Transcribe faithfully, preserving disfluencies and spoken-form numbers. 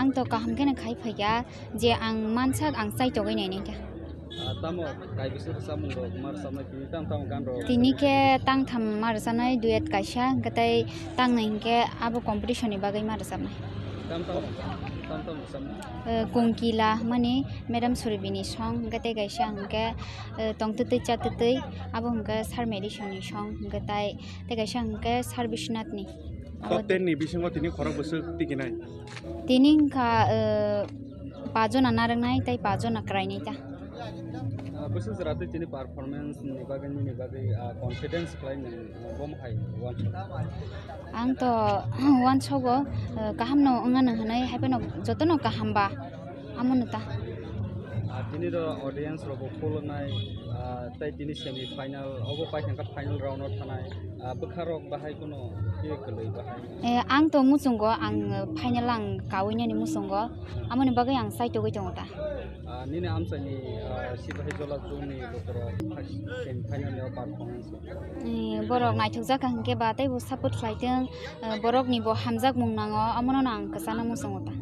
Ang to kaham kheno khai phaikha, je ang mansak ang chaitogwi nainai kha. Ah, tamo kaibwswk rwchapmung rok ma rwchapnai tini, tamo tamo gan rok? Tini khe tangtham ma rwchapnai, duet kaisa, hwnkhe tei tangnwi hwnkhe abo competition ni bagwi ma rwchapnai. Tamo tamo, tamo tamo rwchapnai? Eh, Kungkila hwnmani Madam Suribini song, hwnkhe tei kaisa hwnkhe, eh, Tongtwtwi Chatwtwi, abo hwnkhe Sir Madison ni song, hwnkhe tei, tei kaisa hwnkhe Sir Biswanath ni. Top ten ni bisingo tini khorok bwswk tikinai? Tini wngkha, eh, pajona narwknai tei pajona kwrainai ta. Ah, bwswk jora twi tini performance ni bagwi, nini bagwi, ah, confidence khlai nang, ah, bomo hai uansuk? Ang to uansogo, eh, kaham no wngna nang hinwi, hai phano jotono kaham ba, amo no ta. Ah, tini ro audience rok bo khulumnai, ah, tei tini semi final, obo pai khe final round o thanai, ah, bwkha rok bahai kheno khe kwlwi bahai? Eh, ang to muchungo, ang final ang kaui nani muchungo, amoni bagwi ang chaitogwi tongo ta. Ah, nini amchaini, ah, Sipahi Jola two ni bokhorok semi final ni o performance. Eh, borok naithokjak kha hwnkhe ba teibo support khlai tong, eh, borok ni bo hamjakmung nango, amono no ang kwchangno muchungo ta.